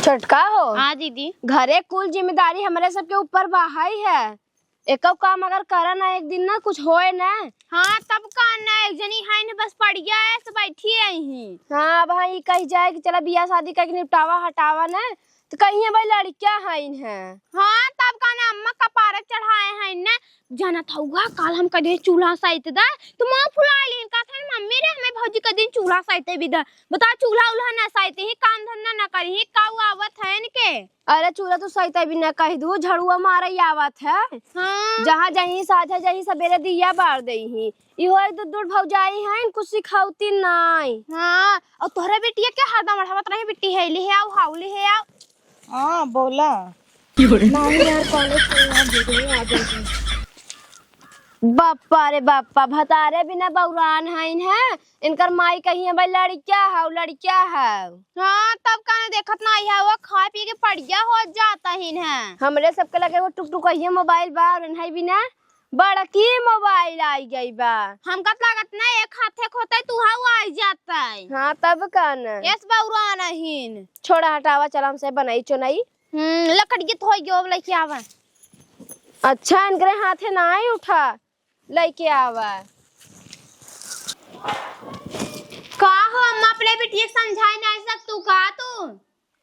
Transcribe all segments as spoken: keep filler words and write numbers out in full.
छोटका हो। हाँ दीदी। घरे कुल जिम्मेदारी हमरे सबके ऊपर बहाई है। एको काम अगर करा ना, एक दिन ना कुछ होए ना। हाँ, तब का ना, एक जनी है ना, बस पड़िया है, से बैठी रही। हाँ, अब हाँ, ई कही जाए कि चला बियाह शादी करके निपटावा, हटावा ना, तो कहिए भाई लड़किया है इन्हें। हाँ, तब का ना, अम्मा कपारे चढ़ाए हैं ना। जानत हउआ, काल हम कदे चूल्हा साइत दा, तो मुँह फुला लीन, कहत हन, "मम्मी रे, हमें भौजी कदे चूल्हा साइते भी दा।" बता, चूल्हा उल्हा ना साइते ही, काम धंधा ना करी ही, काऊ आवत है इनके? अरे चूल्हा तो सहित भी ना कह दू, झड़ुआ मारे ही आवत है। हाँ। जहाँ जहीं साझा जहीं सबेरे दिया बार दे ही। इहो एक दो दूर भौजाई हैं, इनको सिखावती नाई। हाँ, और तोहरे बिटिया के हरदम अढ़ावत रही, बिट्टी है, ले आओ, हाउ ले आओ। हाँ, बोला। नहीं यार, कॉलेज से यहाँ दे दे, आ जाओ। बाप्पा रे बाप्पा, भतारे बिना बौरान हइन है। इनकर माई कहिए भाई लड़किया हौ, लड़किया हौ। हाँ, तब काहे देखत नाई है, वो खाए पी के पड़िया हो जात हीन है। हमरे सबके लगे वो टुकटुकहिया मोबाइल बा और इन्हई बिना बड़की मोबाइल आई गई बा। हमका त लागत ना एक हाथे खोते तू हौ आई जात है। हाँ, तब का न। एस बौरान हीन। छोड़ा हटावा, चला हमसे बनाई चोनाई। हम्म, लकड़ी के थोई गयो, अब लेके आवा। अच्छा, इनकरे हाथे ना आई उठा। लइके आवा। का हो अम्मा, अपने बिटिया के समझाए नाई सकतू का तू?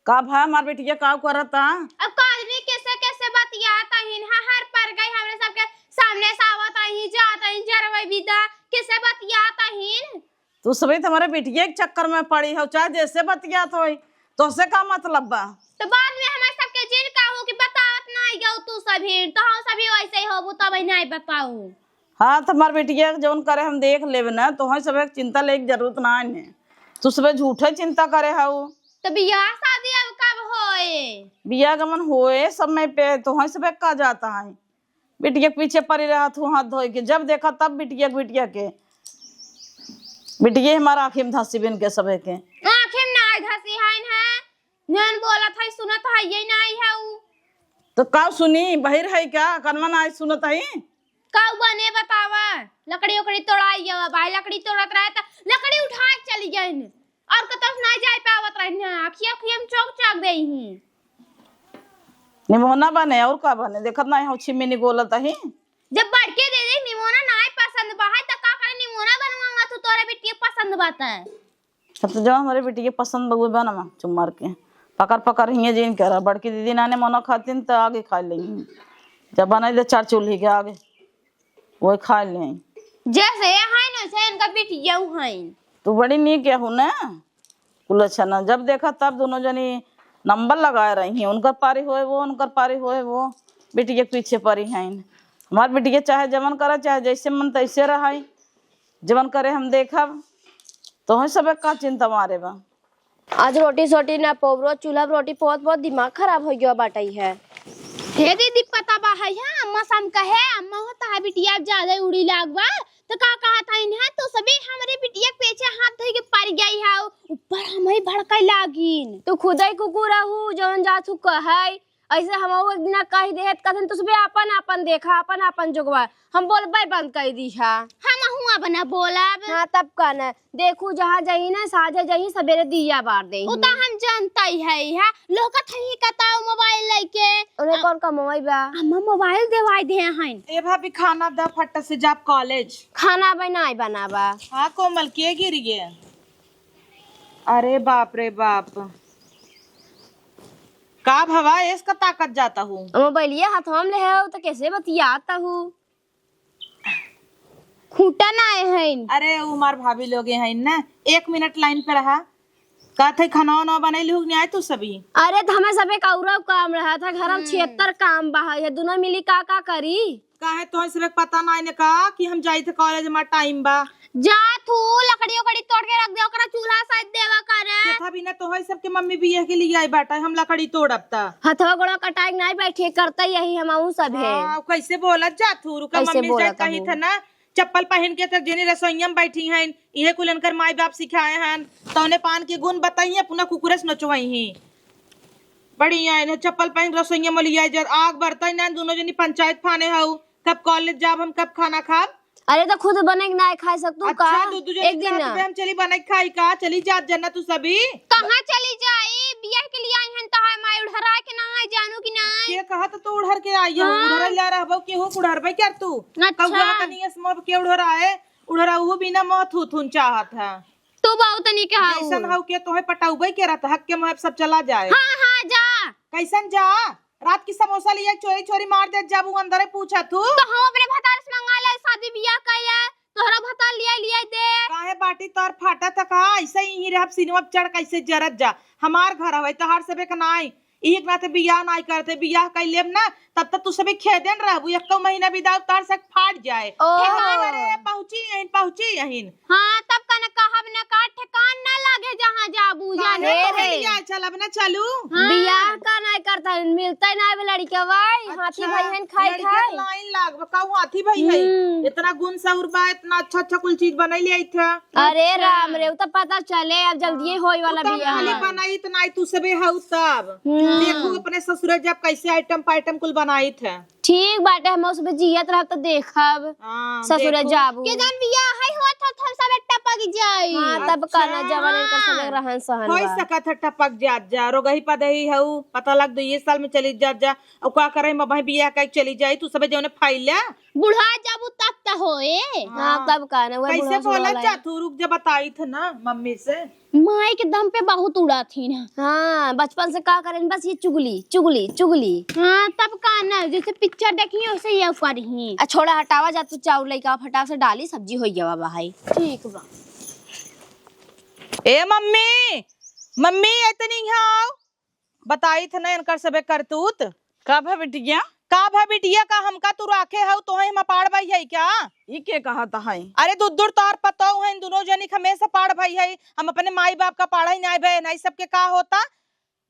का भा, हमार बिटिया का करत आ? अब का आदमी कैसे कैसे बतियात अहिन, हा, हर पर गई हमरे सबके सामने से आवत अहिन, जात अहिन, जरवे विदा, कैसे बतियात अहिन? तू सभी तुम्हारे बिटिया के चक्कर में पड़ी हो, चाहे जैसे बतियात होई, तोसे का मतलब बा? तो बाद में हमारे सबके जिन का हो कि बतावत नाई गयो तू सभी, तो हम सभी वैसे ही होबू, तब नाई बताऊ। हाँ, तो हमार बिटिया के जौन करे हम देख लेबे ना, तोहई सबे चिंता लेके जरूरत ना है। तू सबे झूठे चिंता करे हऊ। तो बियाह शादी अब कब होए? बियाह गमन होए समय पे, तोहई सबे का जाता है। बिटिया के पीछे पड़ी रहत हूँ हाथ धोए के, जब देखा तब बिटिया के, बिटिया के। बिटिया हमार आँखी में धंसी बिन के सबे के। आँखी में ना धंसी है ना, जौन बोलत है, सुनत है, ये नाई है उ। तो का सुनी, बहिर है का? कनवा नाई सुनत है? का बने बतावा, लकड़ी उकड़ी तोड़ाई गवा, भाई लकड़ी तोड़त रहे त लकड़ी उठा के चली गई ने। और कतौ से नाई जाए पावत रहे ने, अखिया उखिया में चौक चौक दे ही। निमोना बने, और का बने? देखत नाई हो छिमिनी गोलत ही। जब बड़के दे दे निमोना नाई पसंद बा है, त का करे निमोना बनवावा तू, तोरे बिटिया पसंद बा त। अब तो जब हमरे बिटिया पसंद बा, उहे बनवा चुप मार के। पकड़ पकड़ हिये जिन करा, बड़की दीदी नाने मना खातिन त आगे खा लेंगी। जब बनाई दे चार चूल्ही के आगे, वही खा लें। जैसे ये हैं, वैसे इनका बिटिया हैं। तू बड़ी नीक हू ना, कुल अच्छा ना। जब देखा तब दोनों जनी नंबर लगाए रही हैं, उनकर पारी होए वो, उनकर पारी होए वो, बिटिया के पीछे पड़ी हैं। हमार बिटिया चाहे जवन करे, चाहे जैसे मन तैसे रहे, जवन करे हम देखब। तोहई सबे का चिंता मारे बा? आज रोटी सोटी ना पोब, रोज चूल्हा पे रोटी पोत पोत दिमाग खराब हो गया बाटई है। हे दीदी, पता बा है, हाँ, अम्मा से हम कहे, अम्मा हो तहा बिटिया अब ज्यादा उड़ी लाग बा, तो का कहत हइन है, तो सभी हमरे बिटिया के पीछे हाथ धोई के पड़ गई है, ऊपर हम ही भड़काई लागिन। तू खुदई कुकुर रहू, जौन जात हू कहई, ऐसे हमहू एक दिना कहि देहे त कहथिन, "तू सबे आपन आपन देखा, आपन आपन जोगवा।" हम बोलबे बंद कइ दिहा। हमहू अब ना बोलब। हाँ, तब का ना। देखू, जहाँ जही ना, साँझे जही, सबेरे दिया बार देही। उ त हम जनतई है, इहा लोकत है कताऊ मोबाइल लइके। उन्हें कौन कमवाई बा? अम्मा मोबाइल देवाई देहे हैं। ए भाभी, खाना द फट से, जाब कॉलेज। खाना बनाई बनाबा। हाँ कोमल, के गिर गे? अरे बाप रे बाप। का भवा, एस का ताकत जाता हूँ? मोबाइलिया हाथवा में लेहे हो तो कैसे बतियाता हूँ? खूंटा ना आए हैं। अरे, उ हमार भाभी लोग हैं ना, एक मिनट लाइन पे रहा। का थे, खाना वाना बनैली हो कि नहीं आए तू सभी? अरे, तो हमें सबे कौरव काम रहा था, घर में हम्म। छिहत्तर काम बा है, ये दोनों मिली का का करी? काहे तोहई सबके पता नाई ने का कि हम जाई थे कॉलेज, हमार टाइम बा? जा तू लकड़ी उकड़ी तोड़ के रख दे, ओकरा चूल्हा साइड देवा करे। देखा भी ना, तोहई सबके मम्मी बियाह के लिए आई बाटा, हम लकड़ी तोड़ब त। हथवा गोड़ा कटाई के नाई बैठे करता यही हम आऊ सब है। हाँ, कैसे बोलत जा तू? रुका, कैसे मम्मी से बोलत कही हूँ? थे ना, चप्पल पहन के तक जेने रसोइया में बैठी हैं, इहे कुल इनकर माई बाप सिखाए हैं, तौने पान के गुण बताइए, अपना कुकुरे से नचवाई ही। बढ़िया है, चप्पल पहन के रसोइया में लिया जा, आग बरता ही ना, दोनों जनी पंचायत फाने हऊ। कब कॉलेज जाब हम, कब खाना खाब? अरे तो खुद बने के ना खाए सकतू अच्छा, का? दू, दू जने एक दिन जात ना। बे हम चली बने के खाई का? चली जात जना तू सभी। कहाँ चली जाई? बियाह के लिए आई हन तहार थराए के ना आई, जानू कि ना आई। के कहत तू उड़हर के आई हो? हाँ। उड़हर ला रहबो, केहू उड़हरबे कर तू? अच्छा। कौआ तनी एस मोब के उड़हर आए, उड़हर उहू बिना मौत हुथुन चाहत है। तू बहुत तनी के हाउ। जैसन हउ के तोहे पटौबे के रहत, हक के मोह सब चला जाए। हाँ, हाँ, जा। कैसन जा? रात की समोसा लिए चोरी चोरी मार देत जाबू, अंदरे पूछत हूँ। तो हम अपने भतार से मंगा ले, शादी बियाह कइले, तोहरा भतार लिया लिया दे। काहे बाटी तोर फाटा त का? ऐसे ही रहब, सीनवा पे चढ़ कैसे जरत जा। हमार घर हवे, तोहार सबे के नाई। एक नाते बियाह नाई करते, बियाह कइ लेब ना, तब तक तू सबे खेदेन रहबू। एक्को महीना बिदाउ तोहार से फाट जाए। ओहो। ठेकान अरे पहुँची यहिन, पहुँची यहिन। हाँ, तब का न कहब न का, ठेकान न लागे जहाँ जाबू, काहे जाने। तोहे रे। लिया चलब न चलू। हाँ। बियाह का नाई करता है, मिलता ही नाई लड़िका भाई, हाथी अच्छा, भाई हन खाई लड़िका खाई। के लाइन लागब, कहू हाथी भाई है। हम्म। इतना गुण सहुर बा, इतना अच्छा अच्छा कुल चीज बनई ले आई था। अरे अच्छा। राम रे, उ तो पता चले, अब जल्दिए हाँ। होए वाला उ तो बियाह खाली है। बनाई त नाई तू सबे हऊ तब। हम्म। देखू अपने ससुरे जब कैसे आइटम पाइटम कुल बनाई थे। ठीक बाटे, हम उसमें जियत रहब त देखब। हाँ, ससुरे देखू। जाबू। के जन बियाह है होत होत हम सब टपक जाई। हाँ, तब का ना, अच्छा। जवन इनकर सब हाँ। रहन सहन होई बा। सकत है टपक जात जा, रोगही पदही हऊ, पता लग दो ये साल में चली जात जा। और का करे, मैं भाई बियाह कई चली जाई, तू सबे जौने फाइल ले। बुढ़ा जाबू तब त होए। हाँ, हाँ। तब का ना, वह कैसे बुढ़ा बोलत वाला जा है। तू, रुक जा, बताई थे ना मम्मी से। माई के दम पे बहुत उड़ात ही ना। हाँ, बचपन से का करें, बस ये चुगली, चुगली, चुगली। हाँ, तब का ना, जैसे पिक्चर देखी, वैसे ये करी। आ छोड़ा, हटावा जा तू, चाउर लइका फटाक से डाली, सब्जी हो गया बा भाई। ठीक बा। ए मम्मी, मम्मी, इतनी आओ। बताई थे ना इनकर सबे करतूत। का भा बिटिया? का भा बिटिया का, हमका तू राखे हऊ, तोहे हम अपाड़ भाई है क्या? ई के कहत है? अरे दुद्दुर तोहर पतोह है, इन दुनो जनी के हमेशा पाड़ भाई है। हम अपने माई बाप का पाड़ा ही नाई भे, नाई सबके का होता?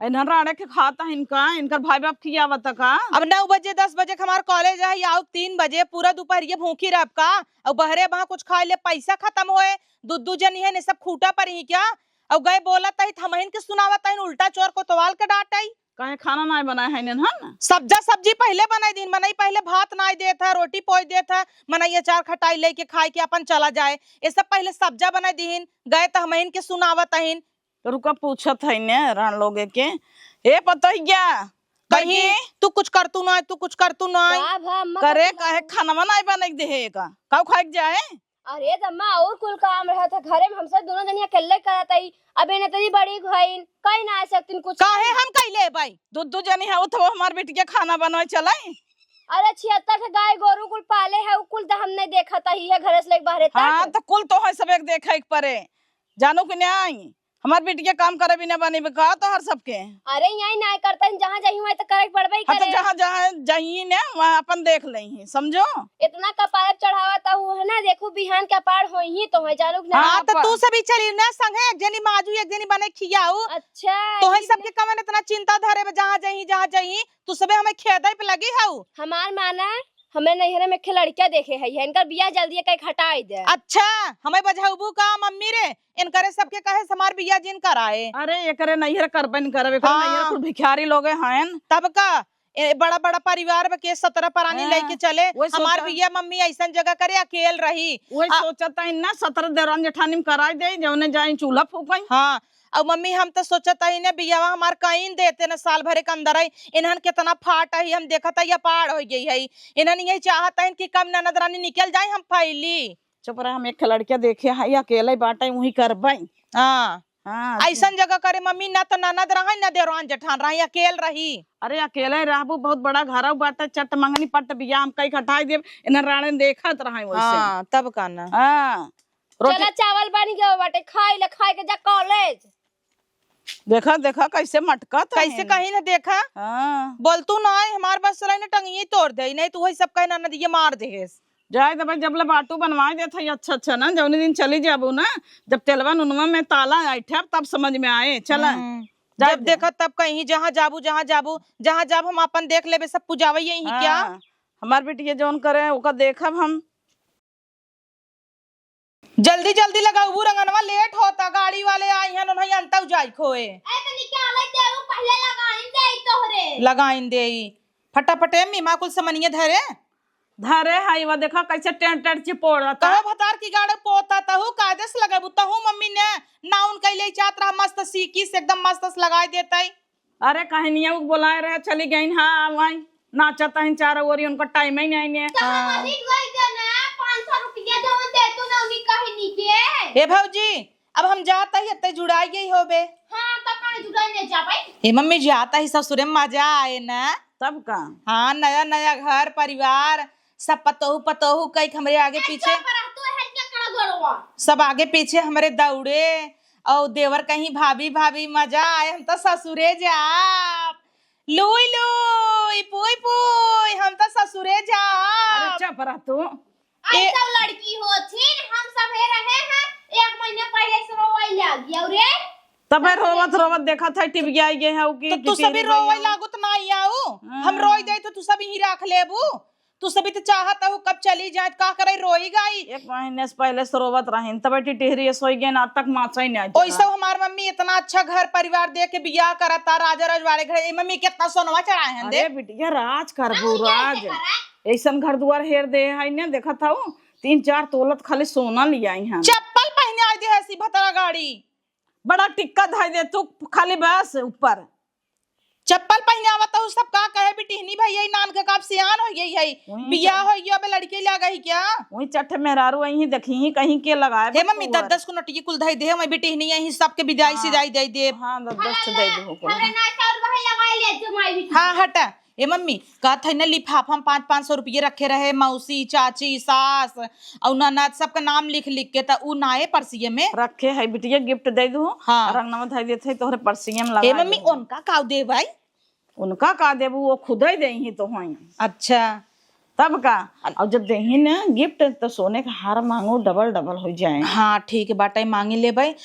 इन्हन राड़े के खात है इनका, इनकर भाई बाप खियावत का? अब नौ बजे दस बजे के हमार कॉलेज है, आउब तीन बजे, पूरा दोपहरिया भूखी रहब का? और बहरे वहाँ कुछ खाए ले पैसा खत्म होए, दुद्दू जनी है ने सब खूटा पर ही क्या? और गए बोलत है, हमहिन के सुनावत है, उल्टा चोर कोतवाल के डांटई। काहे खाना नाय बनाए है इन्हन? सब्जा सब्जी पहिले बनाई दिन, मनई पहिले भात नाय देत है, रोटी पोई देत है, मनई अचार खटाई लेके खाए के अपन चला जाए। ये सब पहिले सब्जा बनाई दिन, गए त हमहिन के सुनावत अहिन। तो रुका पूछत है ने रान लोगे के, ए पतोहिया, कहीं कहीं तू कुछ करतू नाय, तू कुछ करतू नाय। का भा अम्मा करे का काहे खानवा नाय बने के देहे का? काऊ खाए के जाए? अरे त अम्मा, और कुल काम रहत है घरे में, हमसे दोनों जनी अकेले करत हई। अब इन्हें तेरी बड़ी भइन, कहीं ना आ सकतीन कुछ। काहे हम कइले बाई? दुद्दू जनी है, उठो हमार बेटी के खाना बनवाए चलाई। अरे छिहत्तर ठे गाय गोरू कुल पाले है, उ कुल त हम नहीं देखत ही है घरे से लेके बाहरे तक। हाँ, त कुल तोहइ सबे के देखे के परे, जानू कि नाई? हमार बेटी के काम करे बिना बनी बे का तोहर सबके? अरे यही नाई करता है, जहाँ जाही वहीं त करे के पड़बे ही अच्छा, करे। जहाँ, जहाँ जाही ने, वहाँ अपन देख लेही, समझो? इतना कपार चढ़ावा त उ है ना, देखू बिहान के अपार होई ही तो है, जानू कि ना? हाँ, त तू सभी चली ना संगे, एक जनी माजू, एक जनी बने खियाऊ। अच्छा, तोहई सबके कवन इतना चिंता धरे बे, जहाँ जाही, जहाँ जाही, तू सबे हमें खेदे पे लगी हऊ। हमार माना, हमें नैहरे में एक लड़का देखे है, इनकर बियाह जल्दी कई हटाई दे। अच्छा, हमें बझाउबू का मम्मी रे? इनकरे सबके कहे से हमार बियाह जिन कराए। अरे, एकरे नैहर करबे न करब, एकरे हाँ। नैहर कुल भिखारी लोगे हैं। तब का? ए, बड़ा बड़ा परिवार बा के सतरह परानी हाँ, लेके चले। वही हमार सोचा। बिया मम्मी ऐसन जगह करे, अकेल रही। वही आ- सोचत है ना, सतरह देवरान जेठानी में कराई दे, जौने जाए चूल्हा फूकई। हाँ, और मम्मी हम तो सोचत है ना, बियावा हमार कईन देते ना, साल भरे के अंदर है। इन्हन कितना फाट है, हम देखत है, ये पार हो गई है। इन्हन यही चाहत है कि कम ननद रानी निकल जाए, हम फैली। चुप रह, हम एक लड़के देखे है, अकेले बाटे, वही करबे। हाँ। हाँ, ऐसन जगह करे मम्मी, ना त ननद रही, ना देवरान जेठान रही, अकेल रही। अरे अकेले रहबू, बहुत बड़ा घरऊ बाटे, चट मंगनी पट बियाह हम कई खटाई देब, इन्हें राणे देखत रहे वैसे। हाँ, तब का ना। हाँ। रोटी चला, चावल बन गया बाटे, खाई ले, खाई के जा कॉलेज। देखा, देखा कैसे मटकत कैसे है। कहीं ना देखा। हाँ। बोल तू ना आए, हमार बस रही ना टंगिए तोड़ दे, नहीं तो वही सब कहना नदिये मार देहेस। जाए दे भाई, जब ले बाटू बनवाए देत है अच्छा अच्छा ना, जौने दिन चली जाबू ना, जब तेलवा नुनवा में ताला ऐठब तब समझ में आए। चला। हम्म। जाए जब दे। देखा तब कहीं जहाँ जाबू, जहाँ जाबू, जहाँ जाब हम अपन देख लेबे, सब पुजावे यही क्या? हाँ। हमार बेटी के जौन करे ओका देखब हम। जल्दी जल्दी लगाऊ रंगनवा, लेट होता, गाड़ी वाले आई हैं, उन्हें अंतौ जाई खोए। ए तनी क्या ले देऊ, पहले लगाइन दे तोहरे। लगाइन देई। फटाफट ए मीमा कुल समनिया धरे। धरे हई, वो देखा कैसे टेंट टेंट चिपोड़ता। तहो भतार की गाड़े पोता, तहु कायदे से लगेबू, तहु मम्मी ने नाउन कैले चाहत रहा, मस्त सीकी से एकदम मस्त से लगाई देतई। अरे कहनिया उ बोलाए रहे, चली गईन। हाँ, वहीं नाचत हईन चारों ओरी, उनका टाइम ही नहीं है। तो हम हाँ। अधिक गई के ना, पाँच सौ रुपया जवन दे तू ना उन्हीं कहनी के। ए भौजी, अब हम जात ही, अत्ते जुड़ाई गई होबे। हाँ, तो कहाँ जुड़ाई नहीं जा भाई? ए मम्मी, जात ही ससुरे में मजा आए ना। तब का? हाँ, नया नया घर परिवार, सब पतोहू पतोहू कई हमरे आगे अच्छा, पीछे, पर तू है क्या कड़ा गोरवा? सब आगे पीछे हमरे दौड़े, और देवर कहीं भाभी भाभी मजा आए, हम तो ससुरे जाब। लुई लुई, पुई पुई, हम तो ससुरे जाब। अरे चुप रह तू। ऐसा लड़की होथिन, हम सब हे रहे हैं, एक महीने पहले से रोवै लागी, और रे? तबे रोवत रोवत देखत है, टिप गया ये है कि तो तू सभी रोवै लागू तो ना आऊ। हाँ। हम रोई दे तो तू सभी ही रख लेबू। तू सभी तो चाहत हऊ कब चली जाए, का करे, रोई गाई। एक महीने से पहले से रोवत रहिन, तबे टिटहरी सोई गए ना, तक माचा ही नहीं। ओइसे हमार मम्मी इतना अच्छा घर परिवार दे के बियाह करता, राजा रजवाड़े घर। ए मम्मी, कितना सोनवा चढ़ाए हैं, दे। अरे बिटिया, राज करबू, राज। ऐसन घर दुआर हेर दे है ने, देखत हऊ, तीन चार तोलत खाली सोना लिया आई हैं। चप्पल पहने आई दे है सी भतरा गाड़ी। बड़ा टिक्का धाई दे तू, खाली बस ऊपर। चप्पल पहिनावत हऊ, सब का कहे, बिटिहनी भई, यही नान के काब सियान हो गई है। वहीं बियाह चल। हो गया, अबे लड़के ले गई क्या? वहीं चट्ठ मेहरारू वहीं देखी ही कहीं के लगाए हे बा मम्मी, कुंवर। दस दस को नटिये कुल धई दे, मैं बिटिहनी यहीं सबके बिदाई हाँ। सिदाई दे दे। हाँ, दस दस ठे दे दे हो कुल। हमरे नाश्ता और वही लगा ले जो माई बिटिहनी। हाँ, हटा। ए मम्मी, कहत है ना लिफाफा में पाँच पाँच सौ रुपये रखे रहे, मौसी, चाची, सास, और ननद, सबका नाम लिख लिख के, त उ नाए पर्सिये में। रखे है बिटिया, गिफ्ट दे दू। हाँ। रंगनवा धई देत है तोहरे पर्सिये में लगा ए मम्मी, दू। उनका का देब भाई? उनका का देबू, वो खुदे देही तो होई। अच्छा। तब का? और जब देही ना गिफ्ट, तो सोने का हार मांगो, डबल डबल हो जाए। हाँ, ठीक बाटे, मांगी लेबै।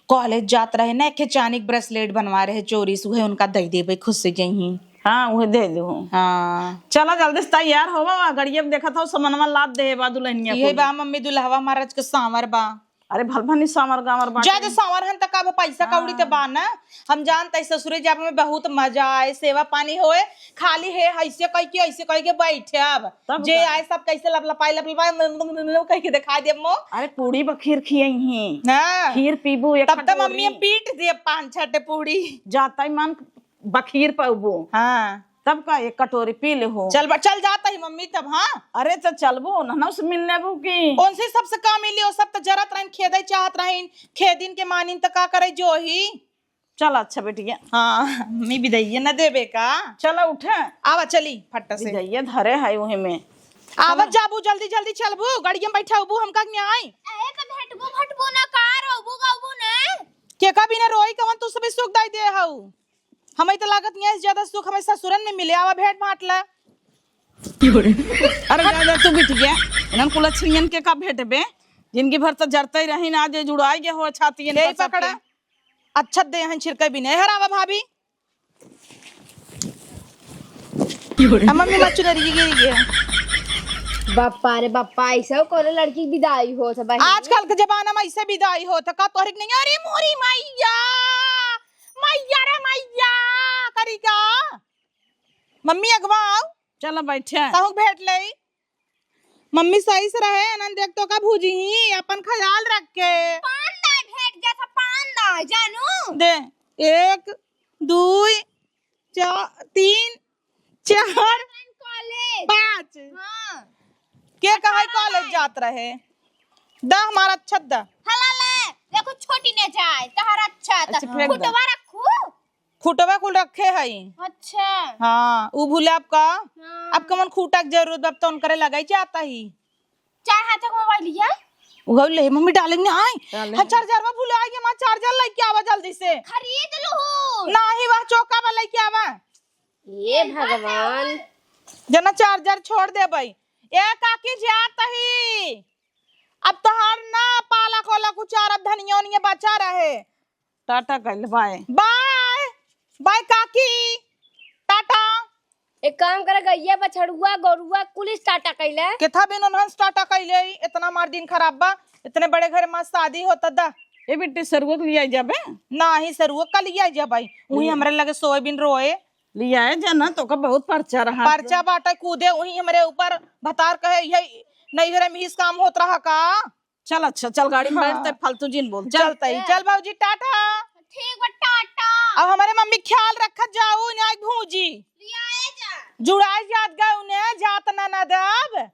कॉलेज जात रहे ना, एक चानी के ब्रेसलेट बनवा रहे चोरी से, उहे उनका दे देबै, खुश हो जइही। हाँ, उहे दे दू। हाँ। चला जल्दी से तैयार होवा, गड़िया में देखत हो, समनवा लाद दे बा दुल्हनिया इहे को। बा मम्मी, दुल्हवा महाराज के सांवर बा। अरे भलभनी सांवर गांवर बाटे। ज्यादा सांवर हन त का बा, पैसा कौड़ी त हाँ। बा ना। हम जानत ही ससुरे जाब में बहुत मजा आए, सेवा पानी होए, खाली हे ऐसे कह के, ऐसे कह के बैठब। तब जे का? आए सब कैसे लपलपाए, लपलपाए, म-, म-, म-, म-, कह के दिखाई देब मो। अरे पूड़ी बा, खीर खियई ही। हाँ। खीर पीबू एक तब त मम्मी कटोरी। पीट देब पाँच छठे पूड़ी। जाता ही मन बखीर पउबू। हाँ। तब का एक कटोरी पी लेहू। चल बा-, चल जाता ही मम्मी तब, हाँ। अरे तो चलबू, ननौ से मिल लेबू की? उनसे सबसे का मिली, वो सब तो जरत रहन, खेदे चाहत रहन, खेदिन के मानिन त का करे जो ही। चल अच्छा बेटिया। हाँ, मम्मी बिदाइये न देबे का? चला उठे। आवा चली फट्टा से। बिदाइये धरे है वही में। आवत जाबू, जल्दी जल्दी चलबू, गाड़िया में बैठा होबू, हम का के आई। ए, तो भेटबू, भटबू ना का, रोबू, गाबू ना। के का बिना रोई कवन तू सभी सुख दाई दे हऊ। हमें तो लागत नहीं है, ज्यादा सुख हमें ससुरन में मिले। आवा भेंट बांट ला। अरे जा, जा, तू बिटिया, इन्हन कुलछियन के का भेंटबे? जिंदगी भर तो जरते ही रही ना, जे जुड़ाई गे हो छातियन यही पर सबके। पकड़ा। अच्छा दे हैं छिड़के भी नहीं। हरावा भाभी। आ, मम्मी, माँ चुनरी गिर गया। बापा रे बापा, ऐसा कोनो लड़की के बिदाई होत है बहिनी? आजकल के जमाना में ऐसे बिदाई होत है का? तोहरे के नहीं, अरे मोरी मैया, मैया रे मैया, करी का? मम्मी अगवा आओ। चलो बैठे। कहूँ भेंट ले। मम्मी सही से रहे, अनन देख तो का भूजी ही, अपन ख्याल रखे। पान दाय भेंट जैसा पान दाय, जानू। दे, एक, दुई, चा-, तीन, चार, कॉलेज। पाँच। हाँ। के कहा है कॉलेज जात रहे? दा हमारा अच्छा दा। हला ले, देखो छोटी ने जाए, तहरा अच्छा दा। अच्छा, फेंक दे। फुटवा रखू। खुटवा कुल रखे हई। अच्छा। हाँ, उ भूले आपका। हाँ। अब कमन खूटा के जरूरत बा, अब तो उनकरे लगाई जाता ही। चार हाथ के मोबाइल लिया। उगल ले, मम्मी डाले ने आई। डाले। हाँ, चार्जरवा भूले आई, माँ चार्जर लेके आवा जल्दी से। खरीद लू। नाही, वह चौका बा लेके आवा। ये भगवान। जना चार्जर छोड़ दे भाई। ए काकी जात ही। अब तोहार ना पाला कोला कुचार, अब धनिया उनिया बचा रहे। टाटा कइल, बाय। बाय। बाय काकी। टाटा। एक काम करे, गइया, बछड़ुआ, गोरुआ, कुलिस टाटा कइले। केथा बिन उन्हन से टाटा कइले, इतना मार दिन खराब बा, इतने बड़े घर में शादी होता दा। ए बिट्टी, सरुआ के लिया जाबे? नाही, सरुआ का लिया जाबे? उही हम्म। हमरे लगे सोए बिन रोए। लिया है जना, तो का बहुत पर्चा रहा। पर्चा बाटे कूदे, उही हमरे ऊपर भतार कहे, यही नैहरे में इस काम होत रहा का? चल अच्छा, चल गाड़ी में बैठ, हाँ। ते फालतू जिन बोल। चल। चलता ही। चल बाबूजी, टाटा। ठीक बा, टाटा। अब हमरे मम्मी ख्याल रखत जाऊ, नाई भूजी। लियाए जा। जुड़ाए जात गए उन्हें, जात ना ना दब।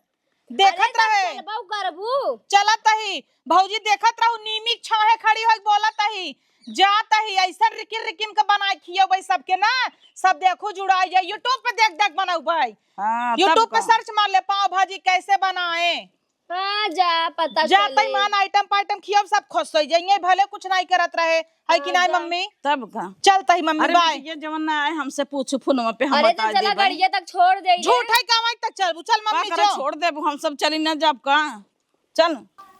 देखत अरे, रहे। चलबऊ करबू। चलत ही। भौजी देखत रहू, नीमी के छाहे खड़ी होई बोलत ही। जात ही, ऐसन रिकिम रिकिम के बनाए खियौबे सबके ना। सब देखू जुड़ाए जाए, YouTube पे देख देख बनौबे। हाँ, तब YouTube पे का। Search मार ले, पाव भाजी कैसे बनाए। हाँ, जा, पता जा, चली। तई मान item पाइटम खियब, सब खुश हो जाइए, भले कुछ नहीं करत रहे, है कि हाँ, नहीं जा। मम्मी? तब का? चल तई मम्मी, अरे bye। बिटिया, जवन ना आए, हमसे पूछू, फोनवा पे हम अरे, तो बता चला, देबे। गड़िया तक छोड़ दे। झूठ है, कमाई तक चल, चल मम्मी, का करे, चल। छोड़ देबू, हम सब चली ना जाब का? चल।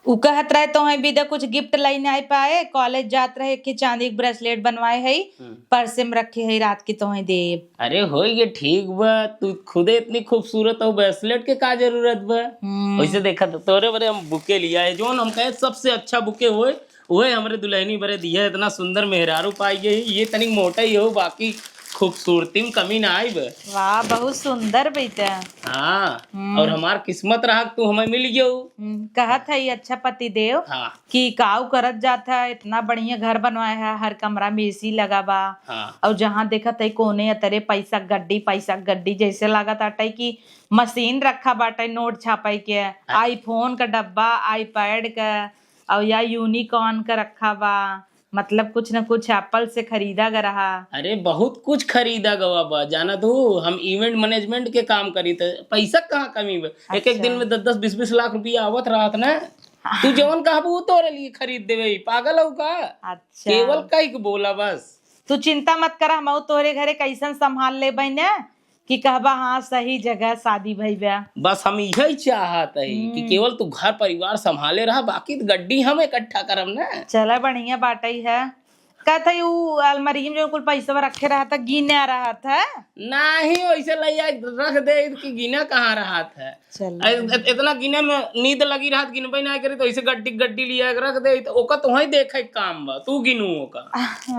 उ कहत रहे, "तोहे बिदा कुछ gift लाई नहीं पाए, college जात रहे, एक चांदी के bracelet बनवाए है, हम्म। Purse में रखे है, रात के तोहे देब।" अरे, होई गे, ठीक बा, तू खुदे इतनी खूबसूरत हो, bracelet के का जरूरत बा? हम्म। वैसे देखा तो तोरे बरे हम bouquet लिया है, जौन हम कहे सबसे अच्छा bouquet होए, उहे हमरे दुल्हनी बरे दिया है, इतना सुंदर मेहरारू पाई गई, ये तनिक मोटा ही हो, बाकी खूबसूरती में कमी ना आई बे। वाह, बहुत सुंदर बेटा। हाँ, हम्म। और हमार किस्मत रहा कि तू हमें मिल गयो। हम्म, कहत है अच्छा पति देव हाँ। कि काऊ करत जात है, इतना बढ़िया घर बनवाए है, हर कमरा में AC लगा बा। हाँ। और जहाँ देखत है कोने अतरे पैसा गड्डी, पैसा गड्डी, जैसे लागत आटे कि मशीन रखा बाटे नोट छापे के, हाँ। iPhone का डब्बा, iPad का, और या unicorn का रखा बा। मतलब कुछ न कुछ Apple से खरीदा ग रहा। अरे बहुत कुछ खरीदा गवा बा, जानत हो, हम event management के काम करी थे, पैसा कहाँ कमी बा? एक एक अच्छा। दिन में दस दस बीस बीस लाख रुपया आवत रहत ना। हाँ। तू जवन कहबू, उ तोरे लिए खरीद देबे, पागल हो का? अच्छा। केवल कही के बोला बस। तू चिंता मत कर, हम तोरे घरे कैसन संभाल लेबे ना। कि कहबा, "हाँ, सही जगह शादी भई बा।" बस हम इहे चाहत हई कि हम्म। केवल तू घर परिवार संभाले रहा, बाकी त गड्डी हम इकट्ठा करब ना। चला, बढ़िया बाटई है। कहत हई उ अलमारी में जो कुल पैसा रखे रहत है, गिने रहत है। नाही, वैसे लइया रख दे कि गिने कहाँ रहत है। चल। ए-, ए-, इतना गिने में नींद लगी रहत, गिनबे ना करी, तो ऐसे गड्डी गड्डी लिया के रख दे, तो ओका तोहई देखे के काम बा, तू गिनू ओका।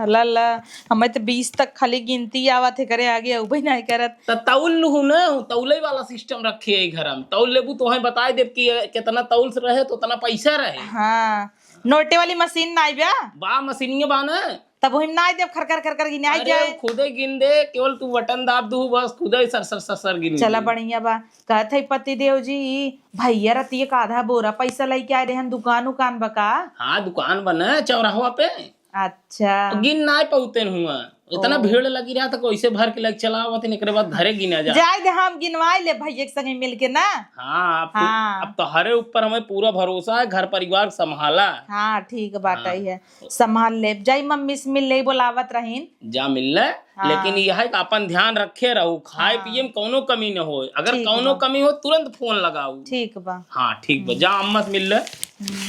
ला, ला, हमें तो बीस तक खाली गिनती आवत है, करे आगे अउबे नहीं करत। त तौल लूहू न, तौले वाला system रखे है घर में। तौल लेबू तो वहीं बताई देब कि ये कितना तौल से रहे तो उतना पैसा रहे। हाँ, नोटे वाली मशीन नाई बा? बा, मशीनिये बा न। तब वही नाई देब, खर खर खर खर गिनाई अरे, जाए। खुदे गिन दे, केवल तू बटन दाब दू बस, खुदे सर सर सर सर गिन चला, ली। बढ़िया बा। कहत है पति देव जी, भैया रतिये का आधा बोरा पैसा लेके आए रहन, दुकान उकान बा का? हाँ, दुकान बा न चौराहवा पे। अच्छा। तो गिन ना पाउते हुआ, इतना ओ। भीड़ लगी रहा था, कैसे भर के लग चला आवत, एकरे बाद घरे गिना जा। जाए दे, हम गिनवाए ले भैया के संगे मिल के ना। हाँ, अब तो, हाँ। अब तोहरे ऊपर हमें पूरा भरोसा है, घर परिवार संभाला। हाँ, ठीक बात हाँ। है, संभाल ले। जाई मम्मी से मिल ले, बोलावत रहीन। जा मिल ले, हाँ। लेकिन यह है कि अपन ध्यान रखे रहू, खाए हाँ। पिए में कौनो कमी न हो, अगर ठीक कौनो बा। कमी हो तुरंत फोन लगाऊ। ठीक बा। हाँ, ठीक बा, हम्म। जा अम्मा से मिल ले। हम्म।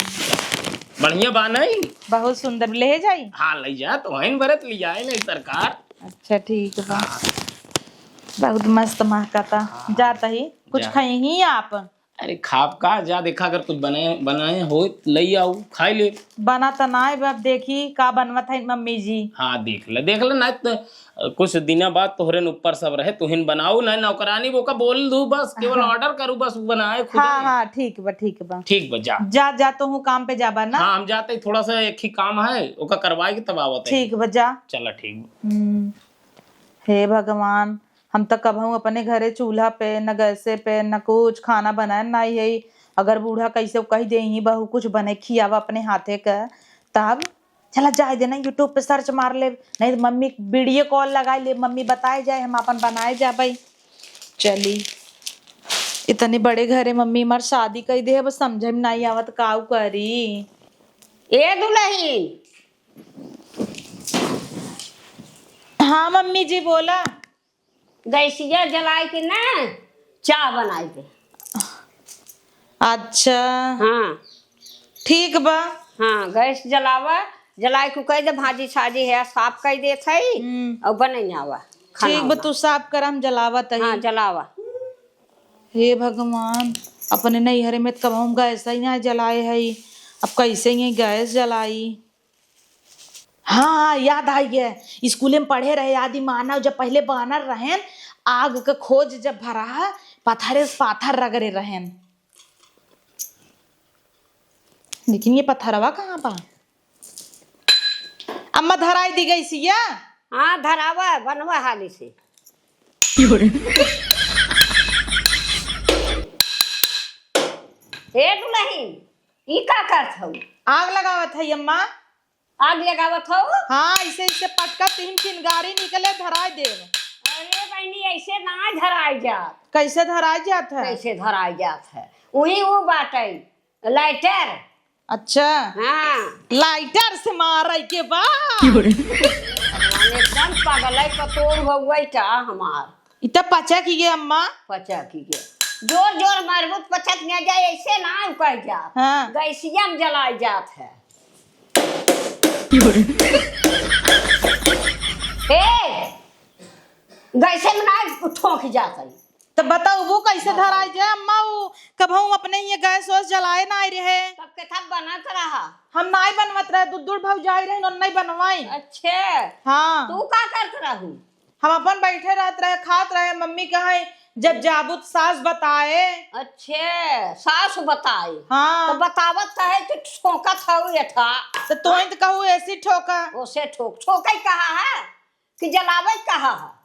बढ़िया बा नहीं? बहुत सुंदर, ले जाई? हाँ, ले जा, तो हइन बरत ले जाए नहीं सरकार। अच्छा, ठीक बा। हाँ। बहुत मस्त महकता। हाँ। जात ही, कुछ जा। खाई ही आप? अरे, खाब का, जा देखा, अगर कुछ बनाए, बनाए हो, ले आऊ, खाई ले। बना त ना है, अब देखी का बनवत है मम्मी जी। हाँ, देख ले, देख ले, ना तो कुछ दिना बाद तोहरे न ऊपर सब रहे, तुहिन बनाऊ, ना नौकरानी बोका बोल दू, बस केवल हाँ। Order करू, बस उ बनाए खुदे। हाँ, हाँ, ठीक बा, ठीक बा। ठीक बा, जा। जा, जा, तोहू काम पे जाबा ना। हाँ, हम जाते ही, थोड़ा सा एक ही काम है, ओका करवाए के तब आवत है। ठीक बा, जा। चला, ठीक बा। हम्म, हे भगवान, हम त कबहूँ अपने घरे चूल्हा पे, न गैसे पे, न कुछ खाना बनाए नाई है। अगर बूढ़ा कैसे कह दे, "ही बहू, कुछ बने खियावा अपने हाथे क," तब चला जाए देना, YouTube पे search मार ले, नहीं तो मम्मी video call लगाए ले, मम्मी बताए जाए, हम अपन बनाए जाबे। चली, इतने बड़े घरे मम्मी हमार शादी कई दे, बस समझे में नहीं आवत, काऊ करी। ए दुलही। हाँ मम्मी जी, बोला। गैसिया जलाए के ना, चाह बनाए दे। अच्छा। हाँ। ठीक बा। हाँ, गैस जलावा, जलाए के कह दे, भाजी साजी है, साफ कह देत है, हम्म। और बनैयावा खाना ठीक बा, वाना। तू साफ कर, हम जलावत है। हाँ, जलावा। हे भगवान, अपने नैहरे में त कबहूँ गैस ही ना जलाए है, अब कैसे ही गैस जलाई? हाँ, हाँ, याद आई है। स्कूले में पढ़े रहे आदि मानव, जब पहले बानर रहेन, आग के खोज जब भरा, पत्थरे से पाथर रगड़े रहेन। लेकिन ये पत्थरवा कहाँ बा? अम्मा धराई दी गैसिया। हाँ, धरावा, बनवा हाली से। ए दुलहिन, ई का करत हऊ? आग लगावत है अम्मा। आग लगावत हऊ? हाँ, ऐसे, ऐसे पटका, तीन चिनगारी निकले, धराई देव। अरे बहनी, ऐसे ना धराई जात। कैसे धराई जात है? कैसे धराई जात है? उही ऊ बाटै, lighter। अच्छा। हाँ। Lighter से मारै के बा? भगवान, एकदम पगलै कतोर हो गई का हमार। इ त पचक गे अम्मा। पचक गे। जोर जोर मारबू त पचक न जाए, ऐसे ना कह जात। हाँ। गैसिया में जलाए जात है। ए, गैसे में ना ठोंक जात है। त बताऊ वो कैसे धराई जाए अम्मा? वो कबहू अपने ये गैस वैस जलाए ना आए रहे। तब के तब बनत रहा। हम नाई बनवत रहे, दूध दूध भौजाई रहे, नहीं बनवाई। अच्छे। हाँ। तू का करत रहू? हम अपन बैठे रहत रहे, खात रहे। मम्मी कहे, "जब जाबू त सास बताए।" अच्छे, सास बताए। हाँ। तो बतावत कहे कि ठोकत हऊ ये था। तो तोही तो कहू ऐसी ठोका। ओसे ठोक, ठोकै कहा है कि जलावै कहा है?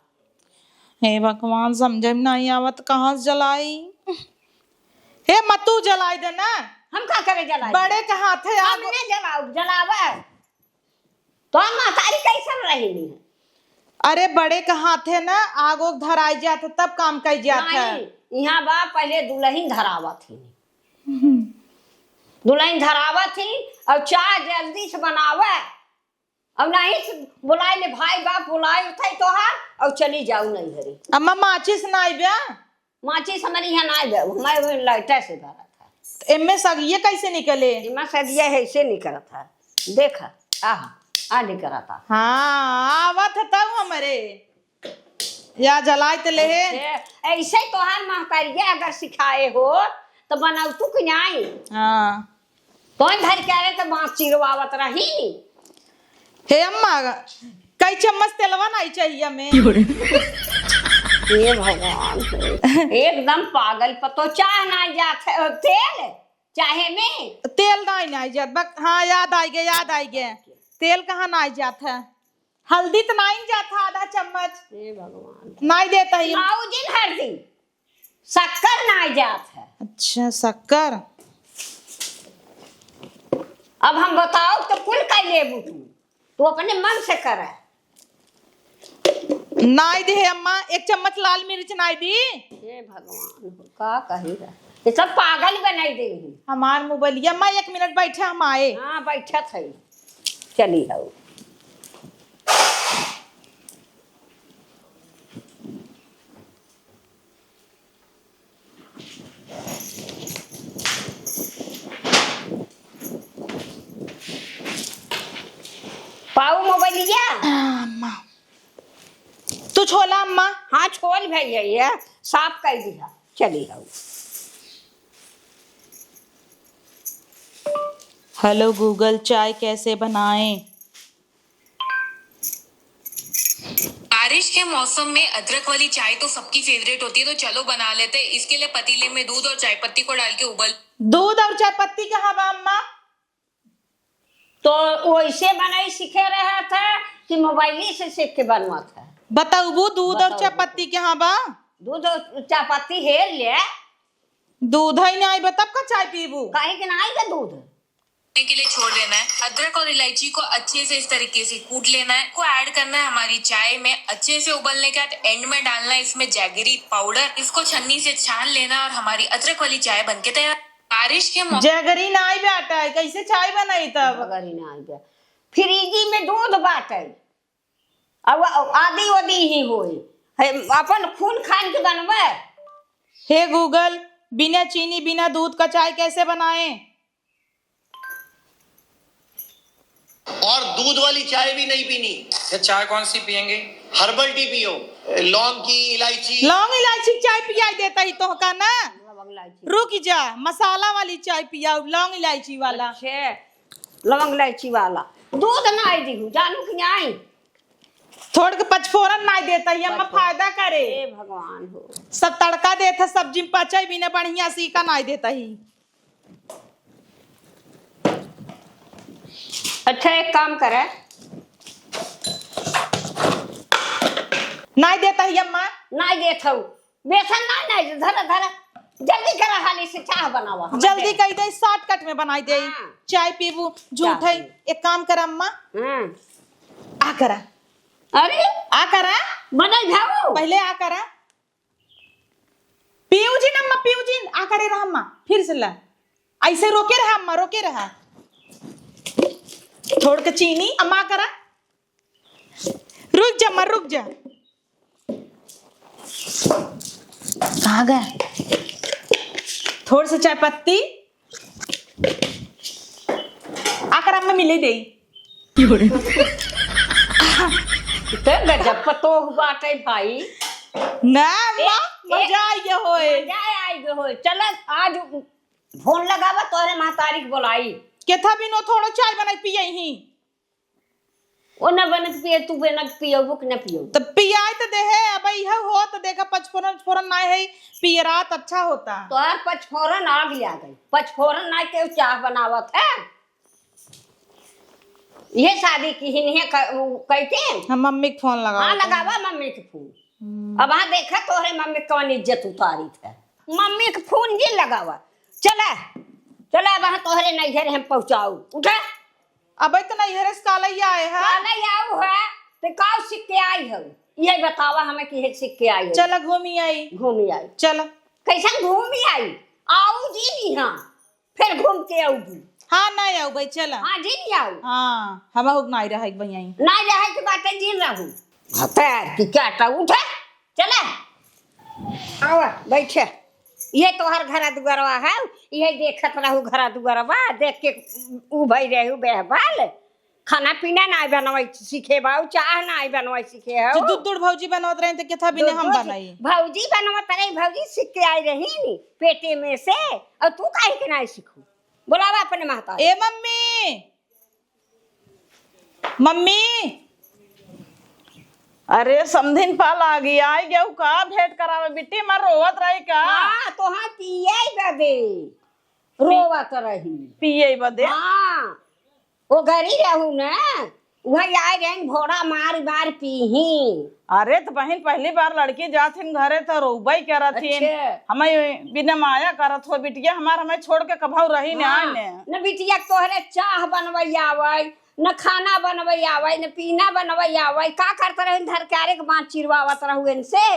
हे भगवान, समझे में नहीं आवत, कहाँ से जलाई? हे मतू जलाई दे ना। हम का करे जलाई? बड़े के हाथे आग। हम नहीं जलाऊ, जलावे। तो महतारी कैसन रही है? अरे बड़े के हाथे ना आग ओग धराई जात है, तब काम कई जात है। नहीं, यहाँ बा पहले दुलहिन धरावत ही। हम्म। दुलहिन धरावत ही और चाह जल्दी से बनावे। और नहीं से बुलाए ले भाई बाप बुलाए उठाई तोहार और चली जाऊ नहीं घरे। अम्मा माचिस ना आइब्या? माचिस हमारे यहाँ ना आइब्या, हमारे lighter से भरा था। एम्मे सगिये कैसे निकले? एम्मे सगिये ऐसे निकलत है, देख, आह, आ निकलत है। हाँ, आवत है तब हमरे। या जलाए त लेहे। ऐसे, ऐसे तोहार महतारिया अगर सिखाए हो, तो बनौतू कि नाई? हाँ। कौन धर के आवे तो बाँस चिरवावत रही? हे अम्मा, कई चम्मच तेलवा नाई चाहिए हमें। हे भगवान, एकदम पागल पतो, चाह नाई जात है, तेल, चाहे में? तेल नाई, नाई जात, बक-, हाँ, याद आइगे, याद आइगे। तेल कहाँ नाई जात है? हल्दी त नाई जात है आधा चम्मच। हे भगवान। नाई देत ही। नाऊ जिन हल्दी, शक्कर नाई जात है। अच्छा, शक्कर। अब हम बताओ तो कुल कई लेबू तू, तू अपने मन से करे। नाई दे अम्मा, एक चम्मच लाल मिर्च नाई दी। हे भगवान, का कही रहा, ये सब पागल बनाई दे ही। हमार मोबाइलिया, अम्मा एक मिनट बैठे, हम आए। हाँ, बैठत है, चली आओ। पाऊ मोबाइलिया। अम्मा। तू छोला अम्मा। हाँ, छोल भैया, ये साफ कर दिया। चली आओ। Hello Google, चाय कैसे बनाएं? बारिश के मौसम में अदरक वाली चाय तो सबकी favourite होती है, तो चलो बना लेते हैं। इसके लिए पतीले में दूध और चाय पत्ती को डाल के उबल दूध और चाय पत्ती कहाँ बा अम्मा? तो वैसे बनाई सीखे रहा था कि मोबाइल से सीख के बनवा था? बताऊबू दूध और बताओ। चाय पत्ती कहाँ बा? दूध और चाय पत्ती हेर ले। दूध ही नहीं बा, तब का चाय पीबू? काहे के नहीं बा दूध? के लिए छोड़ देना है। अदरक और इलायची को अच्छे से इस तरीके से कूट लेना है। को ऐड करना है हमारी चाय में। अच्छे से उबलने के बाद एंड में डालना है इसमें जैगरी पाउडर। इसको छन्नी से छान लेना और हमारी अदरक वाली चाय बनके तैयार। बारिश के मौ- जैगरी नाई बाटै, कैसे चाय बनाई तब? जैगरी नाई बा। फ्रिजी में दूध बाटै। अब आदि ओदी ही होई। है, अपन खून खान के बनबे। हे Google, बिना चीनी, बिना दूध का चाय कैसे बनाएं? और दूध वाली चाय भी नहीं पीनी। फिर चाय कौन सी पियेंगे? हर्बल टी पियो, लौंग की, इलायची। लौंग इलायची की चाय पियाई देता ही तोहका ना। लवंग इलायची। रुक जा, मसाला वाली चाय पियाऊ, लौंग इलायची वाला। अच्छे, लवंग इलायची वाला। दूध नाई दिहू, जानू कि नाई? थोड़ के पचफोरन नाई देता ही, अम्मा पचफोरन। फायदा करे। हे भगवान हो। सब तड़का देत है, सब्जी में पचै भी ना बढ़िया, सीका नाई देता ही। अच्छा, एक काम करे, नाई देता ही अम्मा। नाई देत हऊ। बेसन नाई, नाई, धरा, धरा। जल्दी करा, हाली से चाह बनावा, हम जल्दी दे। कही दे, shortcut में बनाई दे। हाँ। चाय पीबू, झूठ चाह है। पी। एक काम कर अम्मा। हाँ। आ करा। अरे? आ करा। बनाई भाऊ। पहले आ करा। पीऊ जी न अम्मा, पीऊ जी, आ करे रहा अम्मा, फिर से ला। ऐसे रोके रहा अम्मा, रोके रहा। थोड़ के चीनी, अम्मा आ करा। रुक जा अम्मा, रुक जा। कहाँ गया? थोड़ से चाय पत्ती। आ करा अम्मा, मिले दे। तो गजब पतोह बाटे भाई। ना, ए, वाह, ए, मजा आइ गया होए। मजा आइ गया होए। चल, आज फोन लगावा, तोहरे महतारी के बोलाई। केथा बिनो थोड़ो चाय बनाई पियई ही। ओ न बनक पिए, तू बनक पियो, बुक न पियो। त पियाई त देहे, अब इहे हो त देखा, पचफोरन, पचफोरन नाय है, पियरात अच्छा होता। तोहार पचफोरन आग आ गई। पचफोरन नाय के चाह बनावत है। ये शादी की हिन्हे क-, उ, कह के। हम मम्मी के फोन लगावा हाँ, था। लगावा मम्मी के फोन। हम्म। अब हाँ देखा तोहरे मम्मी कौन इज्जत उतारी थे। मम्मी के फोन जी लगावा। चला, चला अब हाँ तोहरे नैहर हम पहुँचाऊ। उठा। अबे तो नैहर से काले ही आए हैं। काले ही आऊ है, तो काऊ सीख के आई हो? ये बतावा हमें कि ये सीख के आई हो? चला घूमी आई। घूमी आई। चला। कैसन घूमी आई? आऊ जी नहीं हाँ। फिर घूम के आऊगी। हाँ, ना आऊ भाई, चला। हाँ, जी नहीं आऊ। हाँ, हम हुक नाई रहे भाई आई। नाई रहे की बातें जी रहू। भतार की क्या टा उठे, चला। आवा, बैठे। ये तोहर घरा दुआरवा है, ये देखत रहू घरा दुआरवा, देख के उ भई रहू बेहबाल। खाना पीना नाई बनवाई सीखे बाऊ, चाह नाई बनवाई सीखे हो। जो दूध दूध भौजी बनवत रहे तो केथा बिना दूध हम दूध बनाई। भौजी बनवत रही, भौजी सीख के आई रही नी पेटे में से, और तू काहे के नाई सीखू? बोलावा अपने महतारी। ए मम्मी, मम्मी। अरे समधिन पाल आ गई, आई गयू का भेंट करावे बिट्टी, मार रोवत रही का? हाँ, तोहार पिए बदे रोवत रही। पिए बदे? हाँ, ओ घरी रहू न, वही आए रहे घोड़ा मार मार पीही। अरे त बहिन, पहली बार लड़की जात हिन घरे त रोबई करत हिन। अच्छा। हमें बिना माया करत हो बिटिया हमार, हमें छोड़ के कभऊ रही न हाँ, आए ने। न बिटिया तोहरे चाह बनवई आवई, न खाना बनवई आवई, न पीना बनवई आवई, का करत रहिन धर के आरे के बाँच चिरवावत रहू इनसे।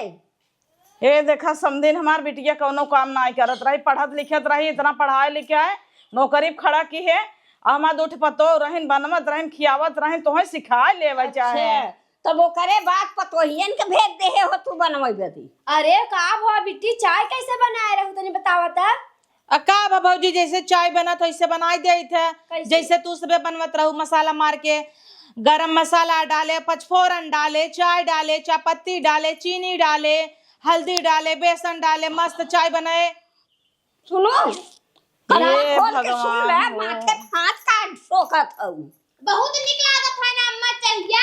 ए देखा समधिन, हमार बिटिया कौनो काम नाई करत रही, पढ़त लिखत रही, इतना पढ़ाए लिखाए नौकरी पे खड़ा किहे। आ हमार दू ठे पतोह रहिन, बनवत रहिन, खियावत रहिन, तोहे सिखाए लेवे अच्छा, चाहे। तब ओकरे बाद पतोहियन के भेज देहे हो तू बनवे बदी। अरे का भवा बिट्टी, चाय कैसे बनाए रहू तनी बतावा त? आ का भा भौजी, जैसे चाय बनत है वैसे बनाई देइत है। कैसे? जैसे तू सबे बनवत रहू मसाला मार के, गरम मसाला डाले, पचफोरन डाले, चाय डाले, चाय पत्ती डाले, चीनी डाले, हल्दी डाले, बेसन डाले, मस्त चाय बनाए। सुनो, कान खोल के सुन ले, माथे पे हाथ काहे ठोकत हऊ। बहुत निक लागत है ना अम्मा चहिया।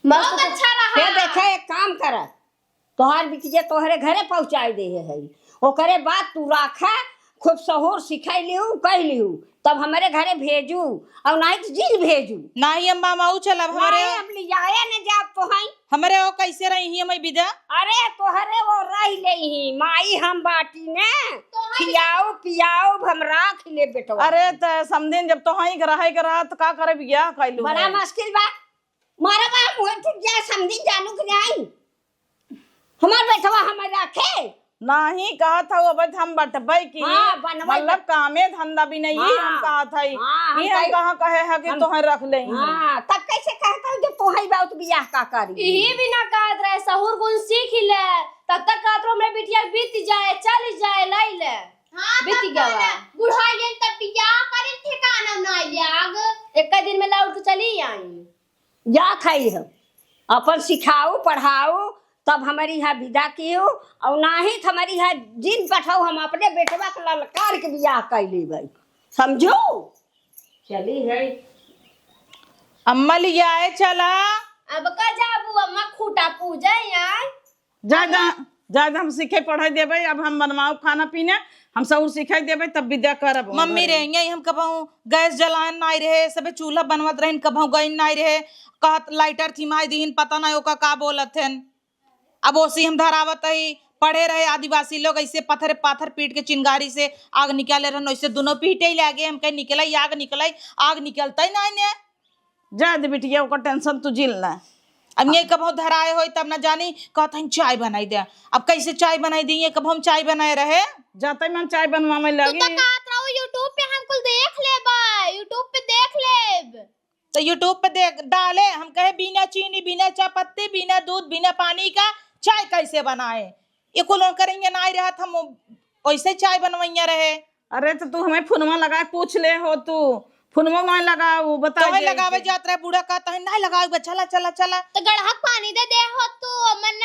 मस्त बहुत अच्छा रहा। ये देखे, एक काम कर, तोहार बिटिया तोहरे घरे पहुँचाई देहे है, ओकरे बाद तू राखा, खूब सहूर सिखाई लिहू, कह लिहू, तब हमरे घरे भेजू, और नाहीं त जिन भेजू। नाहीं अम्मा, हम आऊ चलब, हमरे नाहीं, हम लियाए न जाब तोहई। हमरे ओ कैसे रही ही, हमें बिदा? अरे तोहरे ओ रह लेही, माई हम बाटी ने, तोहई खियाऊ पियाऊ हम राख ले बेटवा। अरे त समधिन जब तोहई के रहे के रहा त का करे बियाह कैलू बड़ा है? मुश्किल बा, मारा बा मुँह टूट जाए, समधिन जानू कि नाहीं? हमार बेटवा हमें राखे। नाहीं कहत हऊ, अब हम बटबै की हाँ, बनबै मतलब कामे धंधा भी नहीं हाँ, हम कहत हई। हाँ, हम ये हम कहे कहाँ कहे है कि हम तोहे रख ले ही। हाँ, तब कैसे कहत हऊ जब तोहे बहुत बियाह का करी? यही बिना कहत रहे, सहूर गुण सीख ले, तब तक कहत रहो हमरे बिटिया बीत जाए, चल जाए, लाई ले। हाँ, बीत तब गवा। कहना, बुढ़ाइयन तब बियाह करे ठिकाना ना लाग। एक दिन में लौट के चली आई। जा खाई हो, अपन सिखाऊ, पढ़ाऊ, तब हमरी यहाँ विदा कियो, और नाहीं त हमरी यहाँ जिन पठाऊ, हम अपने बेटवा के ललकार के बियाह कर लेबै, समझो? चली है। अम्मा लियाए चला। अब का जाबू अम्मा, खूटा पूजा आए। जा, जा। जाए दे, हम सीखे पढ़े देबे, अब हम बनवाओ खाना पीना, हम सहूर सीखे देबे, तब विद्या करब। मम्मी रे, यही हम कबहूँ गैस जलान नाई रहे, सबे चूल्हा बनवत रहिन, कबहूँ गइन नाई रहे, कहत लाइटर थिमाई दिहिन, पता नाई ओका का बोलत हन। अब ओसी हम धरावत हई, पढ़े रहे आदिवासी लोग, ऐसे पत्थर, पाथर पीट के चिंगारी से आग निकाले रहन, वैसे दुनो पीटे ही लागे, हम कहे निकलई, आग निकलई, आग निकलतई नाई ने। जा दे बिटिया, ओकर tension तू जिन ला। अब ये कबहूँ धराए होई तब ना जानी, कहत हन चाय बनाई दे। अब कैसे चाय बनाई दी, ये कबहूँ हम चाय बनाए रहे? जाते मन चाय बनवावे तू लगी। तो कहत रहो YouTube पे हम कुल देख लेबे, YouTube पे देख लेब। तो YouTube पे देख डाले, हम कहे बिना चीनी, बिना चाय पत्ती, बिना दूध, बिना पानी का चाय कैसे बनाए? ये कुल ओकर इहाँ नाई रहत, हम वैसे चाय बनवैया रहे। अरे तो तू हमें फोनवा लगा के पूछ ले हो, तू फोनवा नाई लगाऊ, बता तोहे दे लगावे के। जात रहे बूढ़ा, कहत हन नाई लगावे बा, चला, चला, चला। तो गड़हक पानी दे दे हो तू, मन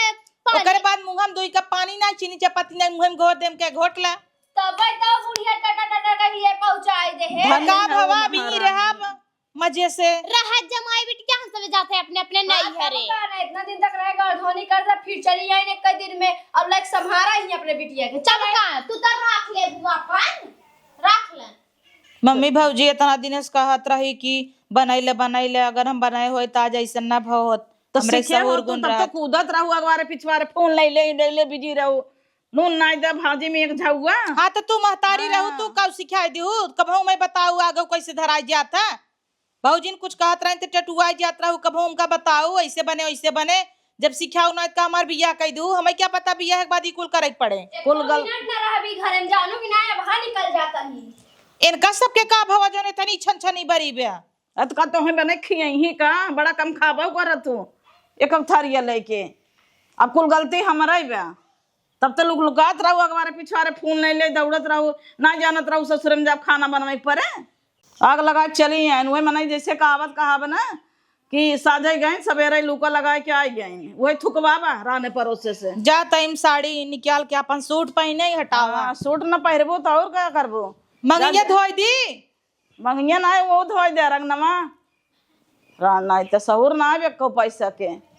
पानी। ओकरे बाद मुँह में दुई कप पानी नाई, चीनी चाय पत्ती नाई, मुँह में घोर देम के घोट ला। तबे तो बुढ़िया टटा टटा के लिए पहुँचाई दे है। धन्य का हो भवा भी महारानी। रहब मजे से। रहत जमाई बिटिया हम सब जाते अपने अपने हाँ, नैहरे। तब का ना, इतना दिन तक रहे गड़धौनी कर दे, फिर चली आई एक दिन में। अब लाइक संभारा ही अपने बिटिया के। चल का, तू तो रख ले बुआ अपन, रख ले। मम्मी भौजी इतना दिन से कहत रही कि बनैले, बनैले, अगर हम बनाए होई त आज ऐसन ना भवत। तो हमरे सीखे सहूर हो तू, गुण तब तो रहत। कूदत रहू अगवारे पिछवारे, फोन ले ले, ले, ले, बिजी रहू। नून नाई दे भाजी में एक झउआ। हाँ, तो तू महतारी रहू, हाँ। तू कब सिखाई दिहू? कबहूँ मैं बताऊ आगे कैसे धराई जात है? भौजिन कुछ कहत रहे त टटुआई जात रहू, कबहूँ उनका बताऊ ऐसे बने, वैसे बने। जब सिखाऊ ना त का हमार बियाह कई दिहू? हमें क्या पता बियाह के बाद ई कुल करे के पड़े। कुल एको गल- मिनट ना रहबी घरे में, जानू कि ना, अब हाँ निकल जाता ही। इनका सबके का भवा जौन इतनी छन छनी बरी बे? अत का तोहे बने खियही का? बड़ा कम खाबो कर तू, एक एक थरिया लेके। अब कुल गलती हमरे बा। तब तो लुक लुकात रहू, अगवारे पिछवारे फोन ले ले दौड़त रहू, ना जानत रहू ससुर में जब खाना बनवाई पड़े। आग लगा के चली आइन, वही मनई जैसे कहावत कहाब ना कि साझे गए सवेरे लूका लगा के आई गए, वही थुकवा बा राने परोसे से। जा तइम साड़ी निकाल के अपन सूट पहने ही हटावा। हाँ, सूट न पहिरबो तो और का करबो? मंगिया जा- धोई दी। मंगिया ना है, वो धोई दे रंगनवा। रान नाई त सहूर ना आवे एको पैसा के।